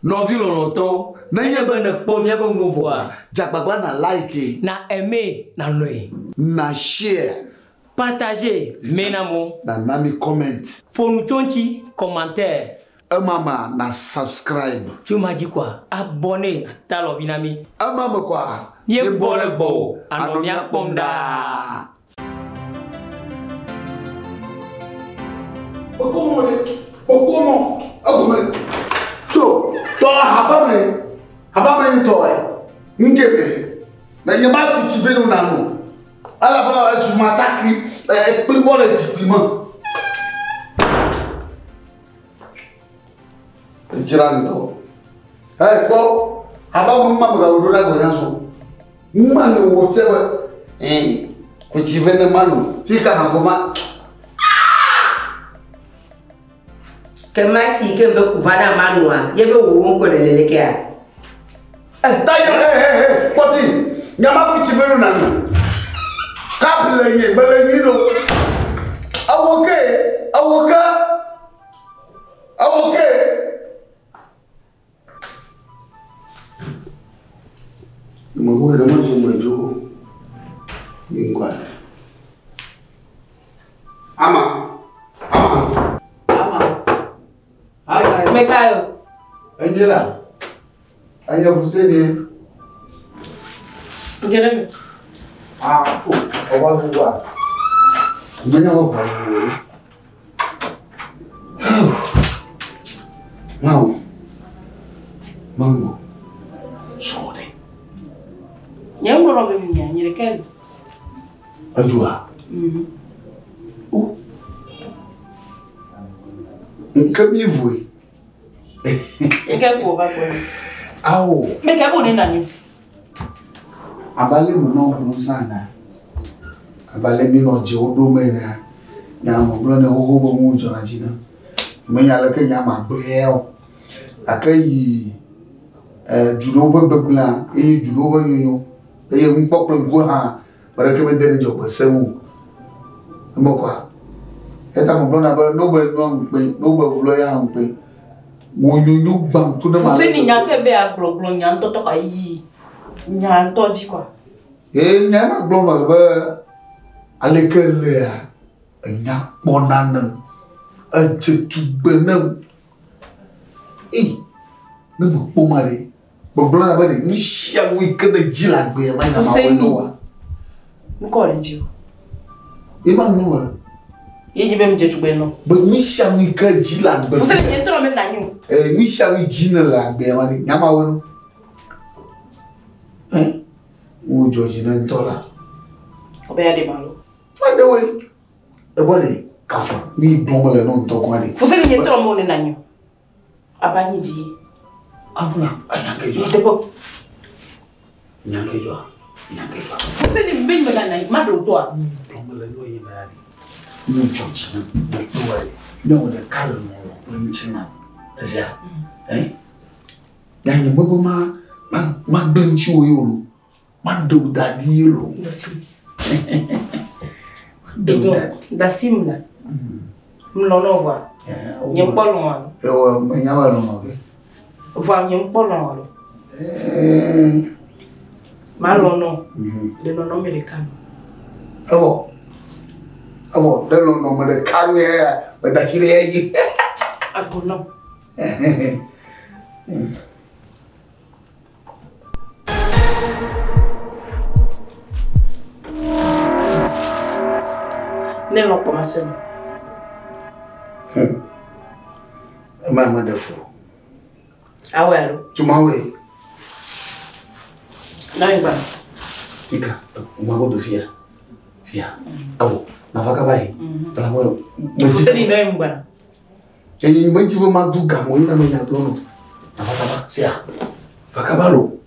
Nɔvi lɔlɔ̃tɔwo, nenye be nèkpɔ míaƒe nuwo vɔa, dze agbagba na like. Na aimer, na lɔ̃e. Na share. Partager, mena mo. Na na mi comment. Ƒo nu tso ŋuti, commentaire. Ema mea, na subscribe. Tso ema dzi koa, abonner, ate alɔvi na mí. Ema me koa, míebɔ ɖe gbɔwò, anɔ mía kpɔm ɖaa. Kpokpomɔ ɖe, kpokpomɔ, egɔme tso tɔ haba me, haba me ŋutɔ ɛ, ŋke me, me nye ma ku tsi vɛ no na no, elabe ezu matakli, ekplibɔ le zikpui me. Edzra ŋutɔ. Ɛ kpɔ, haba me ŋma me gaɖo ɖa gbɔ ya zɔ. Ŋma no wɔ fia be, ɛ, ku tsi vɛ ne ma no, fi ka hã gbɔ ma. Ke mati ke be ku va na manua, ye be wo ŋkɔ ne le lekea? Eh, tanya, eh, eh, eh, kpɔti, nyama ku tsi vɛ no na no. Kap le nye, mele nyi ɖo. Ewo ke, ewo ke, ewo ke. Mewo ɖe mezu me dzo. Yi ŋgɔa. Ama, ama, ama. Ayi. Meka yo. Enye la. Enye Fuseni. Nkele mi. Ah, fo, ọba gbogbo a. Menya wɔ ba gbogbo o. Mawu, mango, srɔ̃ ɖe. Nye ŋgɔ me mi mia, nye ɖeka li. Edzoa? Mhm. O. Nke mi voe. Nke ko va gbɔ. Awo. Me ke bo ne nani. Abe ale menɔ gblɔm zã ene, abe ale minɔ dzewo ɖom enea, nya megblɔ nɛ xoxo be nuwo dzɔna dzi nam. Menya aleke nya ma gblɔe o. Gake yi du ɖewo ƒe gbegblẽa eye du ɖewo ƒe nyonyo eye nukpɔ kple ŋku hã ame ɖeke mede ne dzɔgbese ŋu o. Eme kɔa? Eya ta megblɔna be ne wobe nyoa ŋukpe, ne wobe vloa ya hã ŋukpe. Wò nyonyo gbã ŋku ne ma. Fuseni nya ke be agblɔgblɔ nya ŋutɔtɔ kɔa yi nya ŋutɔ dzi kɔa. Ee, nya ma gblɔm mele be aleke lea enya kpɔna nem, edze tugbe nem. Ei, ne mekpɔ ma ɖe, megblɔna be ɖe nu sia nu yi ke ne dzi le agbea me nya ma wɔe ne wa. Ŋkɔ le dzi o. Ye ma nu me. Ye dzi be mi dze tugbe nɔ. Be nu sia nu yi ke dzi le agbe. Fuseni nye ŋutɔ me na nyi o. Ee, nu sia nu dzi ne le agbea ma ɖe, nya ma wɔe no. Ɛ, wo dzɔ dzi ne ŋutɔ la. Ɔbɛ ya ɖe ma lo. Ma ɖe woe. Ebɔ ɖe kafa ni yi gblɔm le nɔ ŋutɔ kɔa ɖe. Fuseni nye ŋutɔ me wo ne na nyi o. Aba nyi dzi. Abula, anya ke dzɔa. Yi teƒe. Nya ke dzɔa. Nya ke dzɔa. Fuseni me me na na ma ɖe toa. Ni yi gblɔm le nɔ yi me la ɖe. Wo dzɔ dzi ne me toa ɖe. Ne wo ɖeka le lɔlɔ kple ŋutilã. Ezia. Ɛ? Ya nye me be ma ma ma gblẽ ŋutiwò ye o lo. Ma ɖe wò da ɖi ye lo. Dasi. Ma ɖe wò da ɖi. Dasi mu la. Mlɔ nɔ vɔa. Nye ŋkpɔ lɔ̃a. Ewɔ menya be lɔlɔ ke. Vɔa nye ŋkpɔ lɔ̃a lo. Ma lɔ̃ nɔ. Le nɔnɔme ɖeka nu. Evɔ. Evɔ ɖe nɔnɔme ɖeka nu ya meda tsi ɖe ya dzi. Ago nɔ. Ne lɔ̃ kpɔ ma sɔe. Ema me ɖe fu. Awɔe alo? Tuma wɔe. Na mi gba. Ika, ma godo fia. Fia. Awo, na va kaba yi. Tala bo. Fuseni nɔ yi gba. Eyi me dzi be ma du ga mo yi na me nya gblɔ no. Na va kaba, sia. Va kaba lo.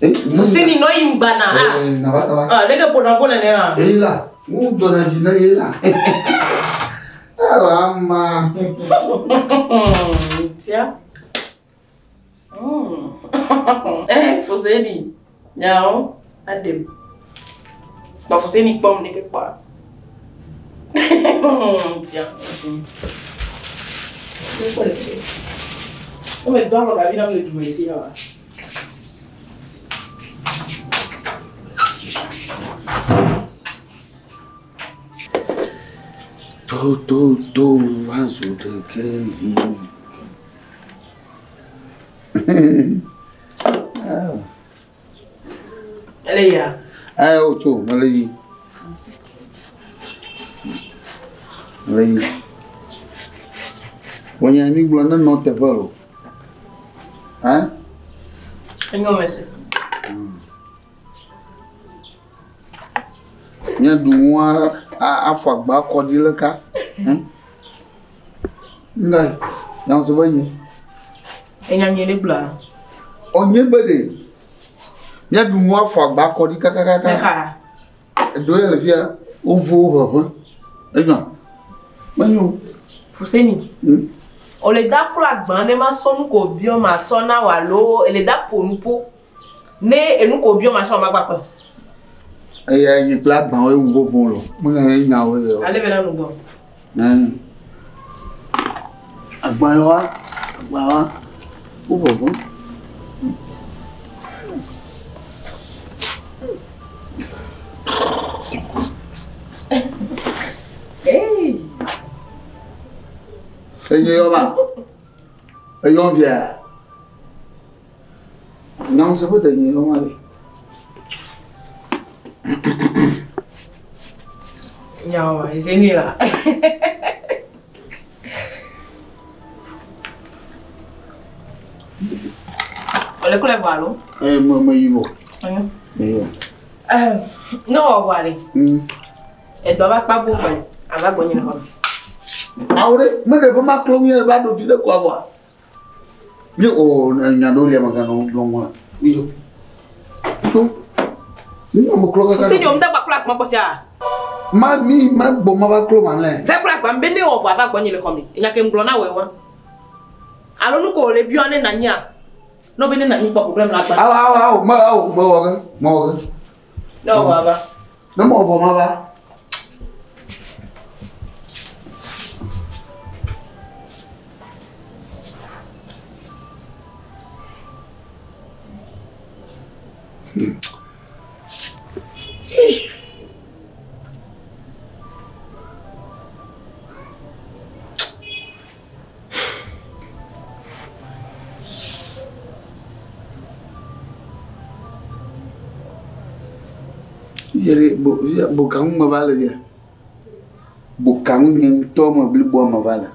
Fuseni nɔ yi gba na. Eh, na va kaba. Ah, leke ƒona ƒo nene ha. Eyi la, mu dzɔna dzi na ye la. Ela ma. Tia. Eh, Fuseni. Nyawo, adem. Ba Fuseni kpɔm ɖeke kpɔa. Tia. Wo me do alɔ gavi nam le du me fi ya wa. To to to va zu ɖeke. Ele ya. Ɛ o tso mele yi. Mele yi. Wònya mi gblɔ ne nɔ teƒe o. Ɛ? Enyo me se. Míaɖu nua afɔ agba kɔ ɖi leka. Ɛ? Nga nyawo be nyi. Enya nyui ɖe gblɔa. Ɔnye be ɖe. Míaɖu nua afɔ agba kɔ ɖi kakakaka. Ɖeka. Eɖewo ya le fia wovo wo ʋeʋẽ. Enyo. Menyo. Fuseni. O le da klo agba ne ma sɔ nu ko biɔ ma sɔ na wa alo ele da ƒo nu ƒo. Ne enu ko biɔ ma sɔ ma gba kpɛ. Eya nye kple agbawo ye ŋu ƒoƒo lo. Menye nyawo ye o. Ale be na nu gbɔ. Agba yawoa, agba yawoa, wo ʋeʋẽ. Hey. Enye yɔ ma. Eyɔ via. Nyawo se be ɖe nye yɔ ma ɖe. Nyawo, génie la. O le kule vɔ alo? Ɛ me me yi vɔ. Enyo. Me yi vɔ. Ne wɔ vɔa ɖe. Edɔ va kpa bo gbɔ. Ava gbɔ nye le xɔ me. Awo ɖe me ɖe be ma klɔ ŋu va ɖo fi ɖe kɔ vɔa. Mi o nya ɖewo lia meganɔ gblɔm wa. Mi dzo. Tso. Mi nɔ me klɔ kaka. Fuseni o ŋda gba klɔ agba kpɔtsia. Ma mi ma gbɔ ma va klɔ ma lɛ. Vɛ klɔ agba be ne wɔ vɔ ava gbɔ nye le xɔ me. Enya ke ŋgblɔ na wɔ wa. Alo nu ko le biɔ ne na nyia. No be ne na nyi kpɔ problème la agba. Awo awo awo me awo me wɔ ge me wɔ ge. Ne wɔ vɔ ava. Ne me wɔ vɔ ma va. Yere bo via bo ka ŋu me va le via. Bo ka ŋu nye ŋutɔ me bliboa me va le.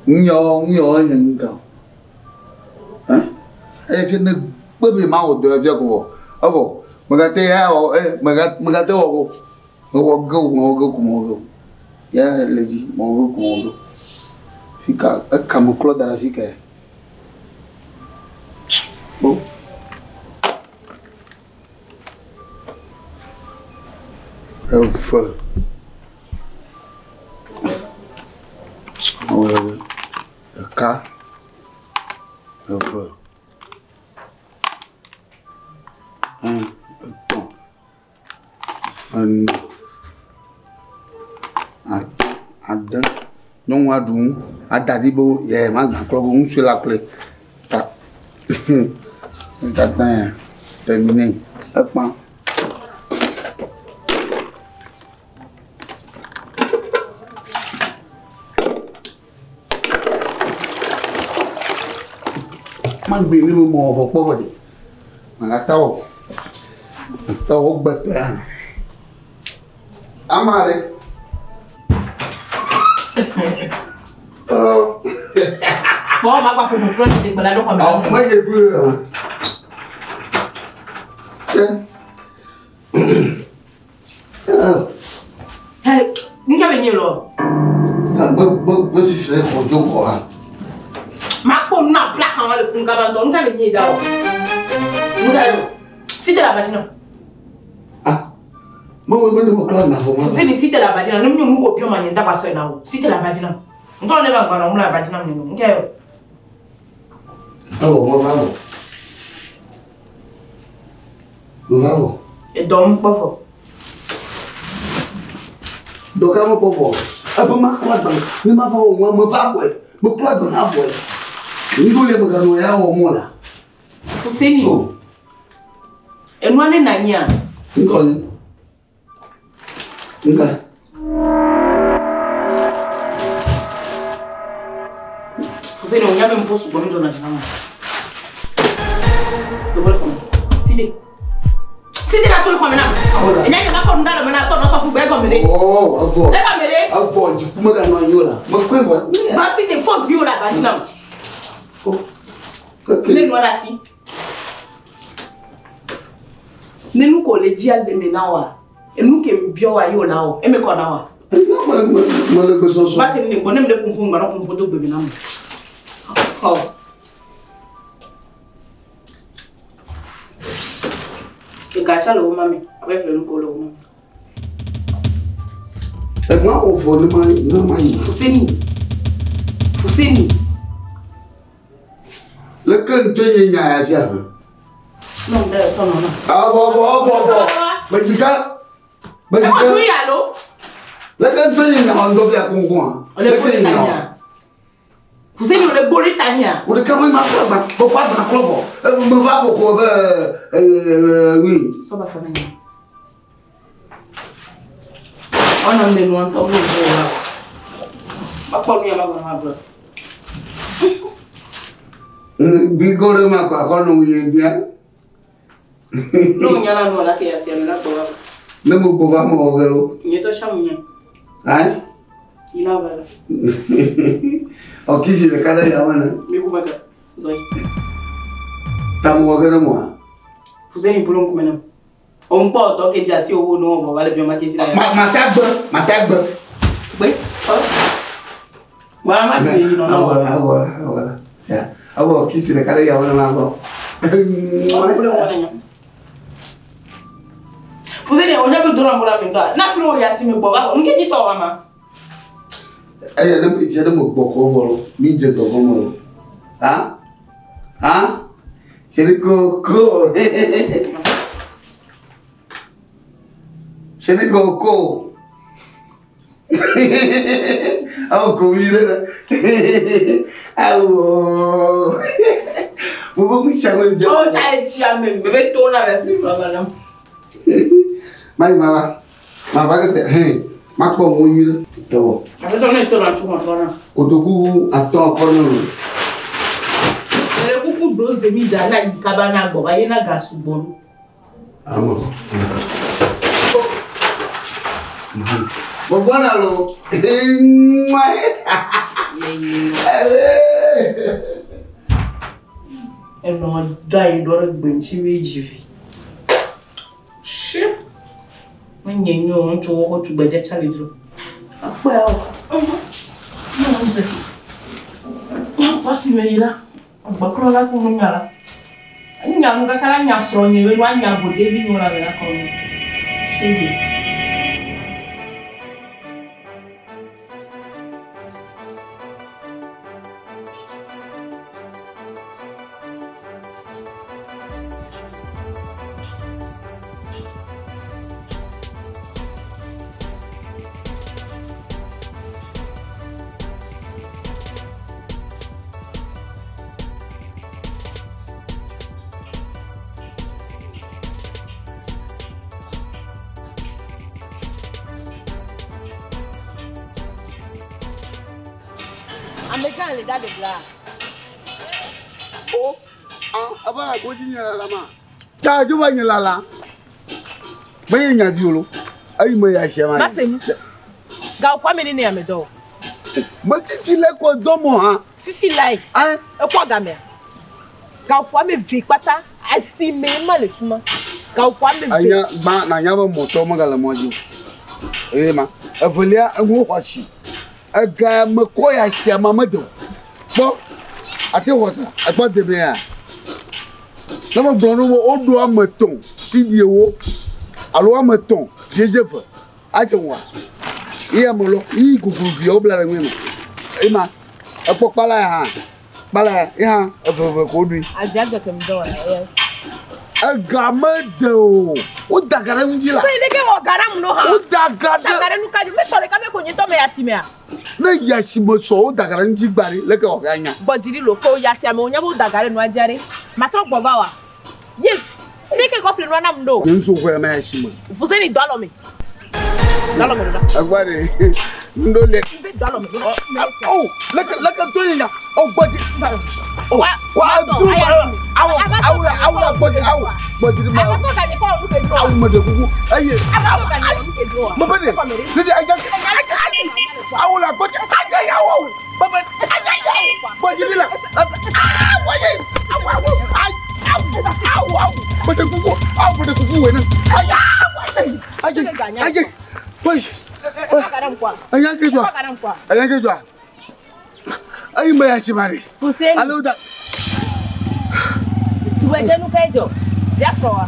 Ŋuyɔ ŋuyɔ nye ŋu ka o. Hã? Eye fia ne kpe be ma wɔ dɔ fia ko vɔ. Evɔ megate ya wɔ e megate wɔ ko. Mewɔ ge o mewɔ ge ko mewɔ ge o. Ya le dzi mewɔ ge ko mewɔ ge o. Fika eka me klɔ da ɖe afi ka ya. Bo. Eve. Ɖeka. Eve. Etɔ̃. Ene. Atɔ̃. Ade. Nyɔnua ɖu nu. Ada ɖi be ye ma gbã klɔ go ŋutsu la klɔe. Ta. Katã ya terminé. Ekpã. Magbe mi be mewɔ vɔ kpɔ vɔ ɖe. Magata wɔ. Ata wɔ gbɛtɔ ya. Ama ɖe. Bon, ma gba ƒoƒo kple ɖe gbela ɖo xɔ me. Awo me ye kple o. Se. Hey, ŋka be nye lɔ. Na me me me fifi xɔ dzo kɔ ha. Ma kpɔ nu na plaque hã le fun kaba ŋutɔ. Ŋka be nye da o. Ŋka yo. Si te la vagina. Ah. Me wo be ne me klɔ na vɔ ma. Fuseni si te la vagina. Ne mi nu ko biɔ ma nye ŋda ba sɔe na o. Si te la vagina. Ŋutɔ ne ba ŋgɔ na la vagina mi nu. Ŋka yo. Awɔ me va vɔ. Me va vɔ. Edɔ ŋu kpɔ vɔ. Dɔ ka me kpɔ vɔ. Ebe ma klɔ agba. Ne ma va wɔ nua me va vɔe. Me klɔ agba hã vɔe. Ŋdu le meganɔ ya wɔm o la. Fuseni. So, Enua ne na nyia. ŋkɔ ni. Ŋka. Fuseni o nya be ŋpo sugbɔ mi dzɔna dzi na ma. Dobo le xɔme. Side. Side la to le xɔme na. Awo la. Enya nye ma kɔ nu da le me na sɔ nɔ sɔ ƒu gbe egɔme ɖe. Oh, evɔ. Egɔme ɖe. Evɔ dziku meganɔ anyi o la. Mekɔe vɔ. Ba side fɔ gbi wo le aba dzi nam. Ok. Ne nua ɖe asi. Ne nu ko le dzia le me na wa. Enu ke biɔ wa ye o la o. Eme kɔ na wa. Enya me me mele gbesɔsɔ. Ba se ne gbɔ ne mi ɖe kunkun gba ne kunkun do gbe me na mo. Ɔ. Ega tsa le wo ma me. Abe ƒle nu ko le wo ma me. Enua o vɔ ne ma ne ma yi. Fuseni. Fuseni. Leke ŋutɔ nye nya ya fia hã. Ne ŋdɛ sɔ nɔ na. Avɔ vɔ avɔ vɔ. Medzika. Ɛwɔ Medzika. tu ya lo. Leke ŋutɔ nye nya wa ŋdɔ fia kunkun a. Ole Leke gbole nye ta nya wa. nya. Fuseni ole gbole ta nya. O ɖeka me ma klɔ gba. Me kɔ agba klɔ vɔ. Me va vɔ ko be ee ŋui. Sɔ ba fana nya. Ɔnà mi nua ŋutɔ wo wo wa. Ma kpɔ nu ya ma gbɔ ma gblɔ. Gbigo ɖe ma kɔ akɔ nɔ ŋui bia. Ne o nya la nua la ke ya sia mi la gbɔ va. Ne mo gbɔ va me wɔ ge lo. Nye tɔ sia mu nya. Ayi. Ina va la. Ɔ kisi ɖeka ɖe ya me ne. Mi ku ba ka. Zɔyi. Ta mo wɔ ge ɖe moa. Fuseni bolo ŋkume nam. O ŋkpɔ dɔ ke dzi asi owó ne wɔ va le biɔ ma ke si la. Ma ma ta gbe ma ta gbe. Gbe. Ɔ. Wala ma fi yi nɔ na Awɔ wa. la awɔ la awɔ la. Ya awɔ kisi ɖeka ɖe ya me ne ma gbɔ. Bolo ŋkume nya. Fuseni o nya be dora ŋkume mi tɔ. Na fi o ya si mi gbɔ va. Ŋke dzi tɔ wa ma. Eya ne fia ne mo gbɔ kɔ vɔ lo mi dze dɔ gɔme lo. Ha? Ha? Seri koko. Seri koko. Awo ko mi ɖe ɖe. Awo. Mo be nu sia me bia. O ta etsi ame mi be to na be fi ma ma nam. Ma yi ma va. Ma va ke te hɛn. Ma kpɔ ŋu nyui ɖe. Tɔwɔ. Aƒetɔ ne to na tso xɔtɔ na. Kotoku atɔ kɔ ne o. Ele kuku do zemi dza na yi kaba na gbɔ va ye na ga sugbɔ lo. Amo. Mo gbọ́dọ̀ lọ. Enɔ da yi dɔ ɖe gbe ŋuti be dzi vi. Shi. Menye nyo ŋutsu wo xɔ tugbedze tsa le dzro. Akpɔe awɔ. Ne wo ze. Akpɔ si me yi la. Agbaklɔ la ko nya la. Nya nu kaka la nya srɔ̃ nye be nua nya go ɖevi nyo la be la kɔ nu. Shege. Amegã le da de bla. O, a va la godzi nye lala ma. Ta dzo va nye lala. Menye nya vi o lo. Eyi me ya sia ma. Masenu. Ga wò ame nene ame dɔ o. Metsi fi le kɔ dɔ mɔ hã. Fifi la yi. Ɛ Ekpɔ gamea. Ga wò ame ve kpata. Asime ma le fi ma. Ga wò ame ve. anya gbã na nya be mɔtɔ megale mɔ dzi o. Eye ma evelia eŋuwo xɔ asi. Ega me kɔ ya sia ma mede o. Kpɔ ate xɔ sa ekpɔ deme ya. Ne me gblɔ no be woɖo ame etɔ̃ si ewo alo ame etɔ̃ biedze ve adze ŋua. Ye ame lɔ yi guglu wobla ɖe ŋue me. Eye ma ekpɔ kpala ya hã kpala ya ye hã eve eve ko woɖui. Adza gake mi dɔ wɔ la. Ega mede o. Woda ga ɖe ŋuti la. Se ɖeke wɔ ga ɖam no hã. Woda ga Da ga ɖe. ɖe nu ka dzi? Mesɔ ɖeka be ko nye ŋutɔ me ya simea. Ne yi asime sɔ woda ga ɖe ŋuti gba ɖe leke wɔ ga nya. Gbɔdzi ɖi lo ko ya sia me wonya be woda ga ɖe nua dzi aɖe. Matrɔ gbɔ va wa. Yes. Ɖeke kɔ ƒle nua nam ɖo. Nye ŋutsu xɔe ma ya asime. Fuseni do alɔ me. Do alɔ me ɖo ɖa. Egba ɖe. Ŋɖo le. Be do alɔ me ɖo ɖa. Oh, leke leke to nye nya. Oh, gbɔdzi. Oh, Wa- wa wa- dru aya ma. asime. Awo Ava awo tɔ awo la gbɔdzi awo gbɔdzi ɖi ma. Ava tɔ ganye kɔ wɔ nu ke dzro Awo wa. me ɖe kuku. Eye. Ava tɔ ganye wɔ nu ke dzro wa. Mebe ɖe. Ekɔme ɖe. Leke ayi awo la gbɔdzi. Ayi awo. Mebe ayi awo. Gbɔdzi ɖi la. Awo ayi. Awo awo. Ayi awo awo awo. Me ɖe kuku. Awo me ɖe kuku wɔ ne. Ayi awo ayi. Ayi ayi. Oyi. Ekɔ ga ɖam kɔa. Ayi ke dzɔa. Ekɔ ga ɖam kɔa. Ayi ke dzɔa. Ayi me ya si ma ɖe. Fuseni. Ale wo da. Tugbedze nu ka dzɔ? Dia srɔ̃ wa.